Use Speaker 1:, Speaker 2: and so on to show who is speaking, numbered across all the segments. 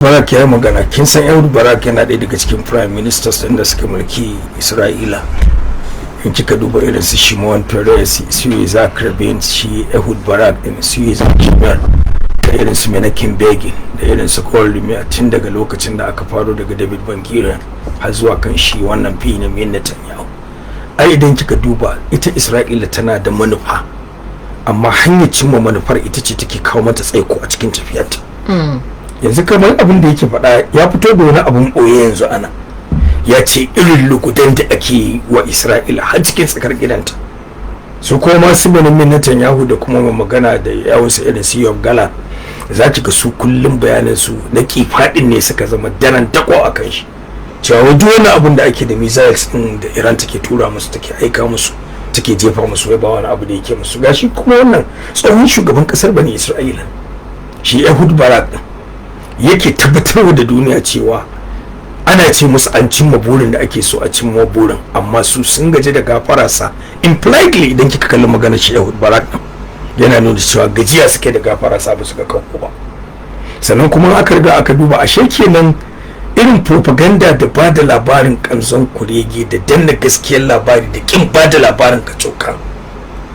Speaker 1: Barak ya yi magana. Kin san Ehud Barak yana ɗaya daga cikin prime ministers ɗin da suka mulki Isra'ila. In kika duba irin su Shimon Peres, su Yitzhak Rabin, shi Ehud Barak din, su Yitzhak Shamir, da irin su Menachem Begin, da irin su Golda Meir, tun daga lokacin da aka faro daga David Ben Gurion har zuwa kan shi wannan Benjamin Netanyahu. Ai idan kika duba, ita Isra'ila tana da manufa, amma hanyar cimma manufar ita ce take kawo mata tsaiko a cikin tafiyarta. Yanzu kamar abin da yake faɗa, ya fito da wani abin ɓoye. Yanzu ana ya ce irin lugudan da ake yi wa Isra'ila har cikin tsakar gidanta. Su kuma masu Benjamin Netanyahu da kuma mai magana da yawunsa irin su Yoav Gallant, za ki ga su kullum bayanan su na kifaɗin ne suka zama daren dako a kan shi, cewa duk wani abin da ake da missiles din da Iran take tura musu, take aika musu, take jefa musu, wai ba wani abu da yake musu. Gashi kuma wannan tsohon shugaban kasar bani Isra'ila, shi Ehud Barak din, yake tabbatarwa da duniya cewa ana ce musu an cimma burin da ake so a cimma burin, amma su sun gaji da gafararsa. Impliedly, idan kika kalli maganar shi Ehud Barak din, yana nuna cewa gajiya suke da gafararsa, ba su ga kanku ba. Sannan kuma aka riga aka duba, ashe kenan irin propaganda da ba da labarin kanzon kurege da danna gaskiyar labari da kin ba da labarin kacoka,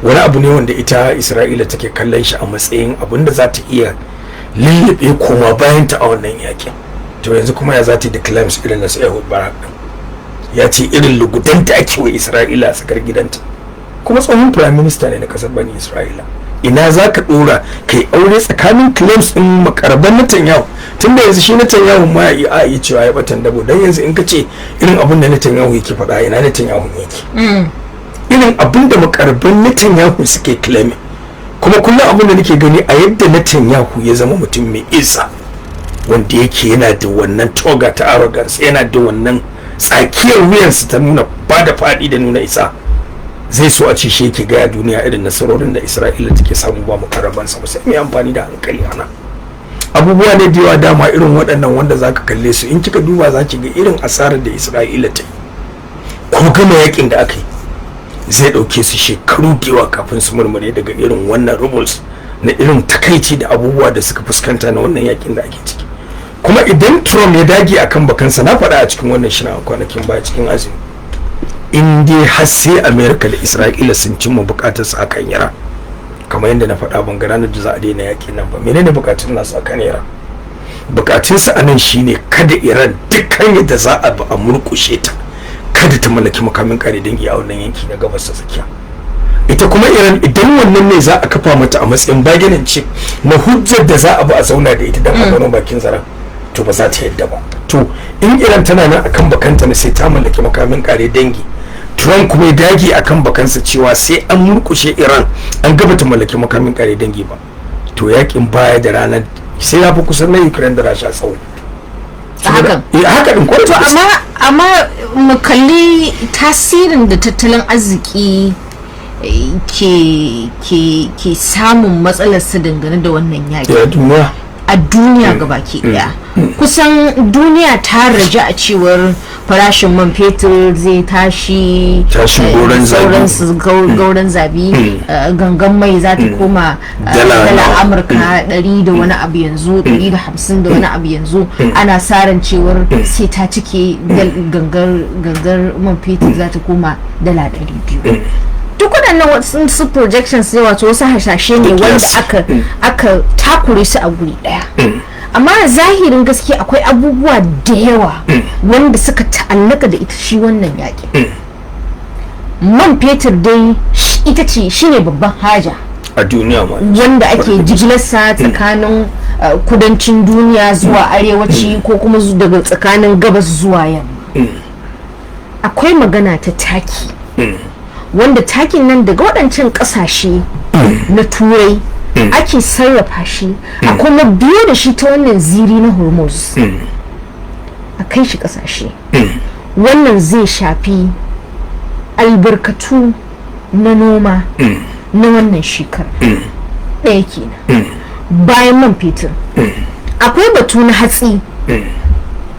Speaker 1: wani abu ne wanda ita Isra'ila take kallon shi a matsayin abin da za ta iya lullube koma bayan ta a wannan yakin. To yanzu kuma ya za ta yi da claims irin na su Ehud Barak din? Ya ce irin lugudan da ake wa Isra'ila a tsakar gidanta, kuma tsohon prime minister ne na kasar bani Isra'ila. Ina za ka dora kai aure tsakanin claims din makarban Netanyahu? Tunda yanzu shi Netanyahu ma ya iya cewa ya batan dabo, dan yanzu in ka ce irin abin da Netanyahu yake faɗa, ina Netanyahu yake? Irin abin da makarban Netanyahu suke claiming, kuma kullum abin da nake gani a yadda Netanyahu ya zama mutum mai isa, wanda yake yana da wannan toga ta arrogance, yana da wannan tsakiyar wuyansa ta nuna ba da faɗi da nuna isa, zai so a ce shi yake gaya duniya irin nasarorin da Isra'ila take samu ba mukarrabansa ba. Sai mai amfani da hankali ana abubuwa ne da yawa dama irin waɗannan wanda zaka kalle su. In kika duba, za ki ga irin asarar da Isra'ila ta yi, ko gama yakin da aka yi zai ɗauke su shekaru da yawa kafin su murmure daga irin wannan rubbles na irin takaici da abubuwa da suka fuskanta na wannan yakin da ake ciki. Kuma idan Trump ya dage akan bakansa, na faɗa a cikin wannan shirin a kwanakin baya cikin azumi, in dai har sai America da Isra'ila sun cimma bukatarsu akan Iran, kamar yadda na faɗa, ban ga ranar da za a daina yakin nan ba. Menene bukatun nasu akan Iran? Bukatunsu a nan shine kada Iran, dukkan yadda za a bi a murkushe ta, kada ta mallaki makamin kare dangi a wannan yanki na Gabas ta Tsakiya. Ita kuma Iran, idan wannan ne za a kafa mata a matsayin bargaining chip na hujjar da za a bi a zauna da ita don a gano bakin zaren, to ba za ta yadda ba. To in Iran tana nan akan bakanta na sai ta mallaki makamin kare dangi, Trump kuma ya dage akan bakansa cewa sai an murkushe Iran an gaba ta mallaki makamin kare dangi ba, to yakin baya da ranar sai ya fi kusan na Ukraine da Rasha tsawo.
Speaker 2: Hakan.
Speaker 1: Eh, haka din kwarai
Speaker 2: To
Speaker 1: da gaske.
Speaker 2: Amma mu kalli tasirin da tattalin arziki ke samun matsalar su dangane da wannan yaƙi
Speaker 1: ya duniya
Speaker 2: a duniya gabaki daya. Kusan duniya ta raja a cewar farashin man fetur zai tashi,
Speaker 1: Tashin goron zabi.
Speaker 2: Sauransu, gauran zabi, gangan mai za ta koma
Speaker 1: Dala
Speaker 2: dala
Speaker 1: nawa?
Speaker 2: Amurka 100 da wani abu yanzu, 150 da wani abu yanzu. Ana sa ran cewar sai ta cike gangar man fetur za ta koma dala 200. Duk waɗannan wasu su projections ne, wato wasu hasashe ne
Speaker 1: Duk
Speaker 2: wanda
Speaker 1: yes.
Speaker 2: aka takure su a guri ɗaya. Amma a zahirin gaskiya akwai abubuwa da yawa wanda suka ta'allaka da ita shi wannan yaƙi. Man fetur dai ita ce shine babban haja
Speaker 1: a duniya ma
Speaker 2: wanda ake jigilarsa tsakanin kudancin duniya zuwa arewaci, ko kuma daga tsakanin gabas zuwa yamma. Akwai magana ta taki, wanda takin nan daga waɗancan ƙasashe na Turai ake sarrafa shi, a kuma biyo da shi ta wannan ziri na Hormuz a kai shi ƙasashe. Wannan zai shafi albarkatu na noma na wannan shekara. Ɗaya kenan. Bayan man fetur, akwai batu na hatsi,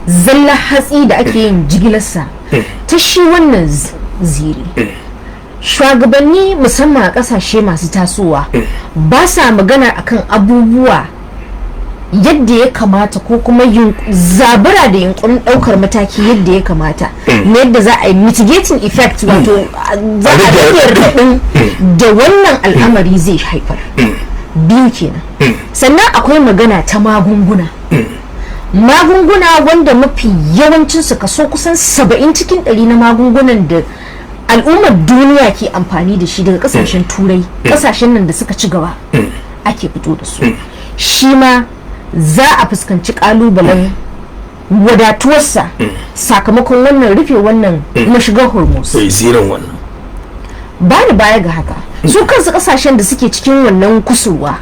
Speaker 2: zalla hatsi da ake yin jigilarsa ta shi wannan ziri. Shugabanni, musamman a kasashe masu tasowa, ba sa magana akan abubuwa. Yadda ya kamata, ko kuma zabura da yunkurin daukar mataki yadda ya kamata na yadda za a yi mitigating effect, wato za a rage raɗaɗin da wannan al'amari zai haifar. Biyu kenan. Sannan akwai magana ta magunguna, magunguna wanda mafi yawancinsu, kaso kusan 70% na magungunan da al'ummar duniya ke amfani da shi, daga kasashen Turai, kasashen nan da suka ci gaba ake fito da su. Shi ma za a fuskanci kalubalen wadatuwarsa sakamakon wannan rufe wannan mashigar Hormuz.
Speaker 1: Sai zirin wannan.
Speaker 2: Ba da baya ga haka, su kansu kasashen da suke cikin wannan kusurwa,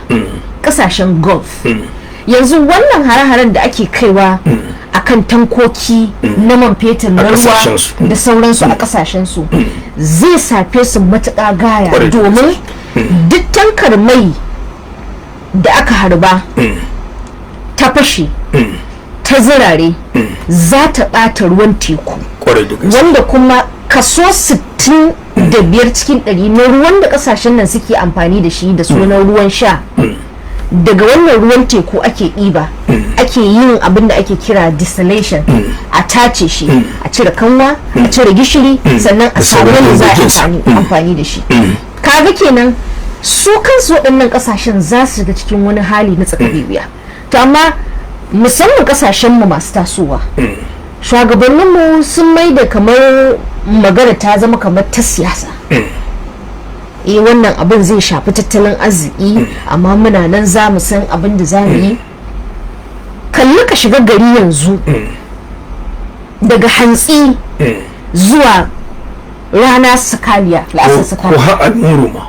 Speaker 2: kasashen Gulf, yanzu wannan hare-haren da ake kaiwa akan tankoki na man fetur na ruwa
Speaker 1: kasashensu.
Speaker 2: da sauransu a kasashensu, zai shafe su matuƙa gaya, domin duk tankar mai da aka harba ta fashe ta zirare, za ta ɓata ruwan teku,
Speaker 1: Kwarai da gaske.
Speaker 2: wanda kuma kaso 65% na ruwan da kasashen nan suke amfani da shi da sunan ruwan sha, daga wannan ruwan teku ake ɗiba, ake yin abin da ake kira distillation, a tace shi, a cire kanwa, a cire gishiri, sannan a
Speaker 1: Da
Speaker 2: samu
Speaker 1: sauran
Speaker 2: wanda za a
Speaker 1: dangoginsa.
Speaker 2: amfani da shi. Kaga kenan su kansu waɗannan ƙasashen za su shiga cikin wani hali na tsaka wuya. To amma musamman ƙasashenmu masu tasowa, shugabanninmu sun mai da kamar magana ta zama kamar ta siyasa. Eh, wannan abin zai shafi tattalin arziki, amma muna nan za mu san abin da za mu yi. Kalli ka shiga gari yanzu, daga hantsi zuwa rana sakaliya, la'asar
Speaker 1: ko
Speaker 2: sakaliya,
Speaker 1: har almuru ma.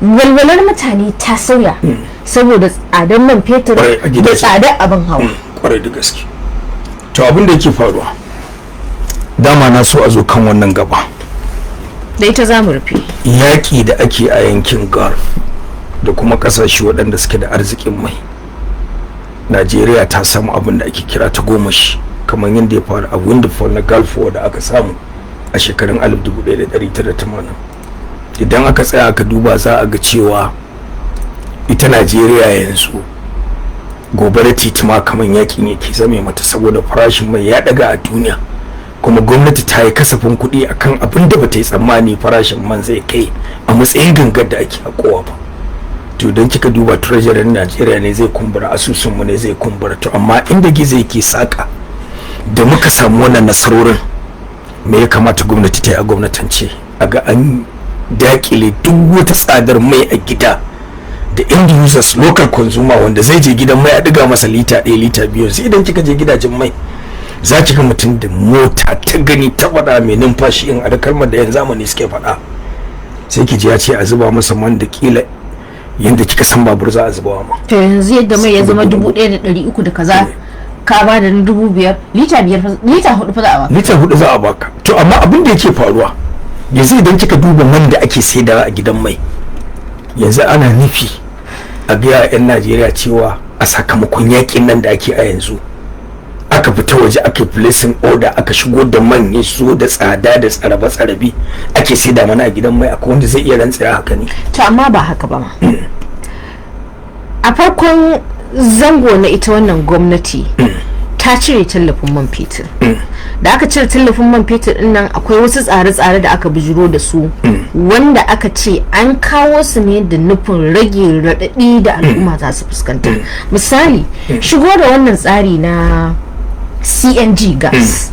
Speaker 2: Walwalar mutane ta sauya saboda tsadar man fetur
Speaker 1: Kwarai, a
Speaker 2: da
Speaker 1: gidaje.
Speaker 2: tsadar abin hawa.
Speaker 1: Kwarai da gaske. To, abin da yake faruwa, dama na so a zo kan wannan gaba.
Speaker 2: Da ita za mu rufe.
Speaker 1: Yaƙi da ake a yankin Gulf da kuma ƙasashe waɗanda suke da arzikin mai, Najeriya ta samu abin da ake kira ta gomashi, kamar yadda ya faru a windfall na Gulf War da aka samu a shekarun 1980. Idan aka tsaya aka duba, za a ga cewa ita Najeriya yanzu gobara titi ma kamar yakin yake zame mata, saboda farashin mai ya daga a duniya, kuma gwamnati ta yi kasafin kuɗi akan abin da bata yi tsammani farashin man zai kai a matsayin gangar da ake haƙowa ba. To, don kika duba, treasury Najeriya ne zai kumbura, asusun mu ne zai kumbura. To, amma inda gizo yake saka, da muka samu wannan nasarorin, me ya kamata gwamnati ta yi a gwamnatance? A ga an dakile duk wata tsadar mai a gida da end users, local consumer, wanda zai je gidan mai a diga masa lita 1, lita 2. Sai idan kika je gidajen mai, za ki ga mutum da mota ta gani ta faɗa, mai numfashi, in a da kalmar da yan zamani suke faɗa, sai ki ji ya ce a zuba masa man da kila yanda kika san babur za a zuba wa ma.
Speaker 2: To, yanzu yadda mai ya zama 1300 da kaza, ka ba da na 5000, lita 5, lita 4 fa za a ba.
Speaker 1: Lita 4 za a baka. To, amma abin da yake faruwa yanzu, idan kika duba man da ake saidawa a gidan mai yanzu, ana nufi a biya 'yan Najeriya cewa a sakamakon yakin nan da ake a yanzu, aka fita waje aka placing order, aka shigo da man, ya zo da tsada da tsarabe-tsarabe ake saida mana a gidan mai. Akwai wanda zai iya rantsaya haka ne?
Speaker 2: To, amma ba haka ba ma. A farkon zango na ita wannan gwamnati, ta cire tallafin man fetur. Da aka cire tallafin man fetur din nan, akwai wasu tsare-tsare da aka bijiro da su, wanda aka ce an kawo su ne da nufin rage raɗaɗi da al'umma za su fuskanta. Misali, shigo da wannan tsari na CNG gas,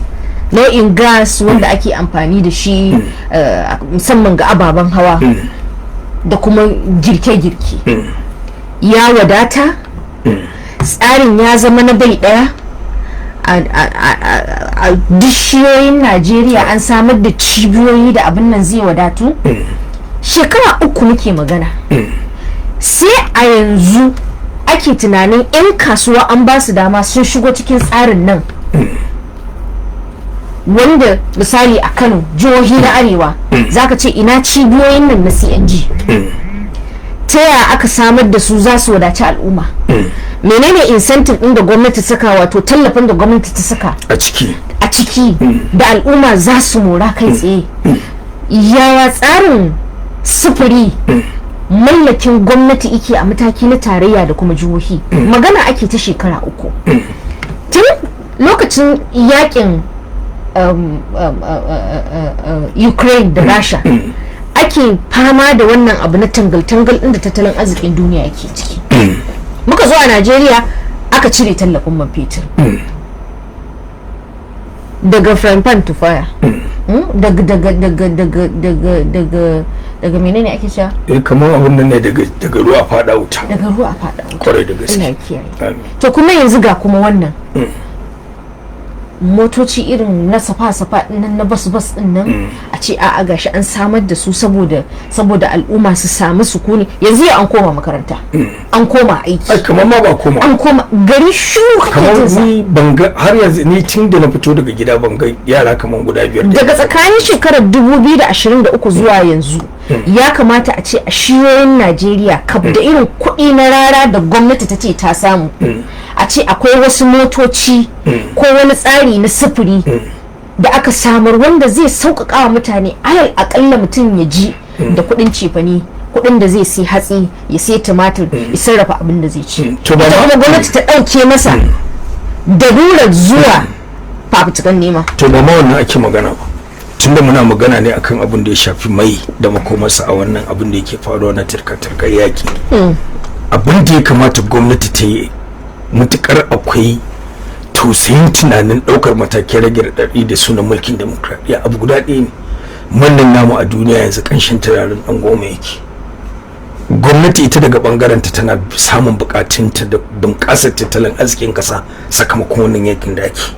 Speaker 2: nau'in gas wanda ake amfani da shi musamman ga ababen hawa da kuma girke-girke, ya wadata. Tsarin ya zama na bai daya a bishiyoyin Najeriya. An samar da cibiyoyi da abin nan zai wadatu. Shekara 3 muke magana, sai a yanzu ake tunanin 'yan kasuwa an ba su dama sun shigo cikin tsarin nan, wanda misali a Kano, jihohi na arewa, zaka ce ina cibiyoyin nan na CNG? Ta yaya aka samar da su za su wadaci al'umma? Menene incentive din da gwamnati saka, wato tallafin da gwamnati ta saka
Speaker 1: a ciki?
Speaker 2: A ciki da al'umma za su mora kai tsaye. Yaya tsarin sufuri? Mallakin gwamnati ike a mataki na tarayya da kuma jihohi. Magana ake ta shekara 3 tun lokacin yakin Ukraine da Rasha ake fama da wannan abu na tangal-tangal inda tattalin arzikin duniya yake ciki. Muka zo a Najeriya aka cire tallafin man fetur, daga frying pan to fire. Daga menene ake cewa?
Speaker 1: Eh, kamar abin nan ne, daga ruwa fada wuta.
Speaker 2: Daga ruwa fada wuta.
Speaker 1: Kwarai da gaske.
Speaker 2: Allah ya kiyaye.
Speaker 1: Amin.
Speaker 2: To, kuma yanzu ga kuma wannan motoci irin na safa-safa nan, na bas-bas din nan, a ce a'a, gashi an samar da su saboda al'umma su samu sukuni. Yanzu yau an koma makaranta, an koma aiki.
Speaker 1: Ai kamar ma ba koma.
Speaker 2: An koma gari, shiru kake
Speaker 1: Kamar
Speaker 2: jin sa.
Speaker 1: ni ban ga, har yanzu ni tun da na fito daga gida ban ga yara kamar guda biyar
Speaker 2: Daga tsakanin shekarar 2023 zuwa yanzu, ya kamata a ce a shiyoyin Najeriya kaf, da irin kuɗi na rara da gwamnati ta ce ta samu, a ce akwai wasu motoci ko wani tsari na sufuri da aka samar wanda zai sauƙaƙa wa mutane, alal aƙalla mutum ya ji da kuɗin cefane, kuɗin da zai sai hatsi, ya sai tumatir, ya sarrafa abin da zai ci.
Speaker 1: To ba
Speaker 2: Ita kuma gwamnati ta ɗauke masa darurar zuwa fafutukan nema.
Speaker 1: To, ba ma wannan ake magana ba, tunda muna magana ne akan abin da ya shafi mai da makomarsa a wannan abin da yake faruwa na turka-turkar yaƙi. Abin da ya kamata gwamnati ta yi, mutukar akwai tausayin tunanin ɗaukar matakin rage raɗaɗi da sunan mulkin demokradiyya, abu guda ɗaya ne. Wannan namu a duniya yanzu ƙanshin turaren ɗan goma yake. Gwamnati ita daga ɓangaren ta tana samun buƙatunta da bunƙasar tattalin arzikin ƙasa sakamakon wannan yakin da ake.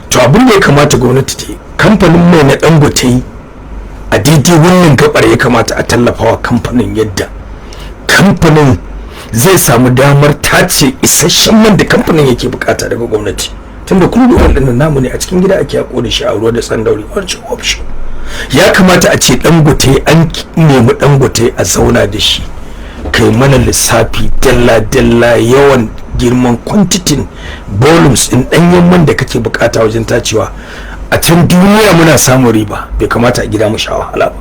Speaker 1: To, abin da ya kamata gwamnati ta yi, kamfanin mai na Dangote, a daidai wannan gabar ya kamata a tallafawa kamfanin, yadda kamfanin zai samu damar tace isasshen man da kamfanin yake bukata daga gwamnati, tunda crude oil din namu ne, a cikin gida ake hako da shi a ruwa da tsandauri wancan option. Ya kamata a ce Dangote, an nemi Dangote a zauna da shi, kai mana lissafi dalla dalla yawan girman quantity, volumes din danyen man da kake bukata wajen tacewa. A can duniya muna samun riba, bai kamata a gida mu sha wahala ba.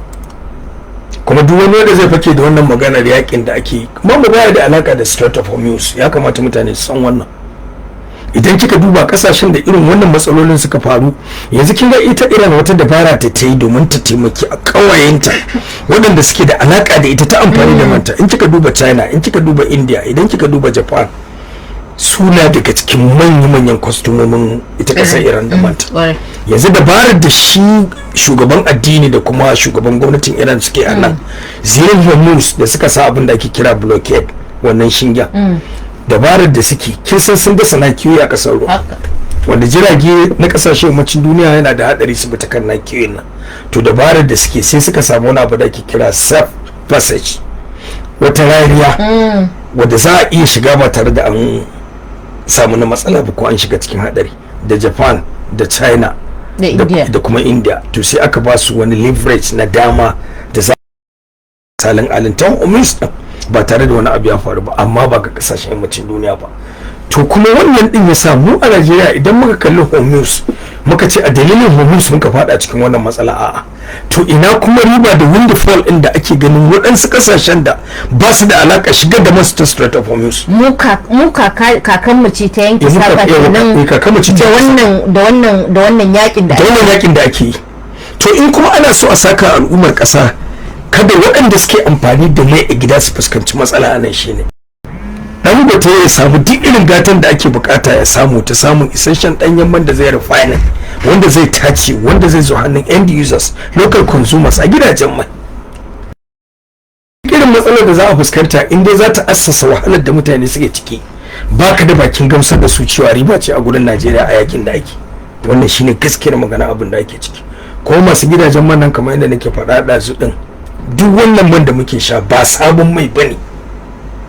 Speaker 1: Kuma duk wani wanda zai fake da wannan maganar yakin da ake yi, kuma mu baya da alaka da Strait of Hormuz, ya kamata mutane su san wannan. Idan kika duba kasashen da irin wannan matsalolin suka faru yanzu, kin ga ita Iran wata dabara ta yi domin ta taimaki a kawayenta waɗanda suke da alaka da ita ta amfani da manta. In kika duba China, in kika duba India, idan kika duba Japan, suna daga cikin manya-manyan kwastomomin ita kasar Iran da manta. Yanzu dabarar da shi shugaban addini da kuma shugaban gwamnatin Iran suke a nan zirin Hormuz da suka sa abin da ake kira blockade, wannan shingen, dabarar da suke, kin san sun dasa nakiyoyi a kasar ruwa, wanda jirage na kasashen yammacin duniya yana da hadari su bi ta kan nakiyoyin nan. To, dabarar da suke, sai suka samu wani abu da ake kira safe passage, wata rariya wadda za a iya shiga ba tare da an samu na matsala ba ko an shiga cikin hadari, da Japan da China
Speaker 2: da India.
Speaker 1: Da kuma India. To, sai aka ba su wani leverage na dama da za salin alintan Hormuz ba tare da wani abu ya faru ba, amma ba ga kasashen yammacin duniya ba. To, kuma wannan din ya sa mu a Najeriya, idan muka kalli Hormuz, muka ce a dalilin Hormuz muka fada cikin wannan matsala. A'a, to ina kuma riba da windfall din da ake ganin waɗansu kasashen da ba su da alaka shigar da masu ta Strait of Hormuz?
Speaker 2: Mu kakan mu ce ta yanke
Speaker 1: Eh,
Speaker 2: saka kenan.
Speaker 1: Eh, kakan mu ce ta
Speaker 2: da
Speaker 1: yanke.
Speaker 2: wannan yakin da
Speaker 1: Da wannan yakin da ake yi. To, in kuma ana so a saka al'ummar ƙasa, kada waɗanda suke amfani da mai a gida su fuskanci matsala a nan, shine Dangote ya samu duk irin gatan da ake bukata ya samu ta samun isasshen ɗanyen man da zai refine, wanda zai tace, wanda zai zo hannun end users, local consumers a gidajen mai. Irin matsalar da za a fuskanta, in dai za ta assasa wahalar da mutane suke ciki, baka da bakin gamsar da su cewa riba ce a gurin Najeriya a yakin da ake. Wannan shine gaskiyar magana abin da ake ciki. Ko masu gidajen man nan, kamar yadda nake faɗa ɗazu ɗin, duk wannan man da muke sha ba sabon mai bane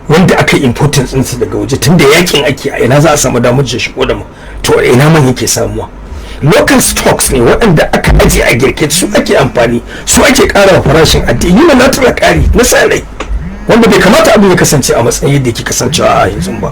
Speaker 1: wanda aka importing ɗinsa daga waje. Tunda yakin ake, a ina za a samu damar da shigo da mu? To, a ina man yake samuwa? Local stocks ne waɗanda aka aje a girke, su ake amfani, su ake ƙara wa farashin addini na natural ƙari na sa rai, wanda bai kamata abin ya kasance a matsayin yadda yake kasancewa a yanzu ba.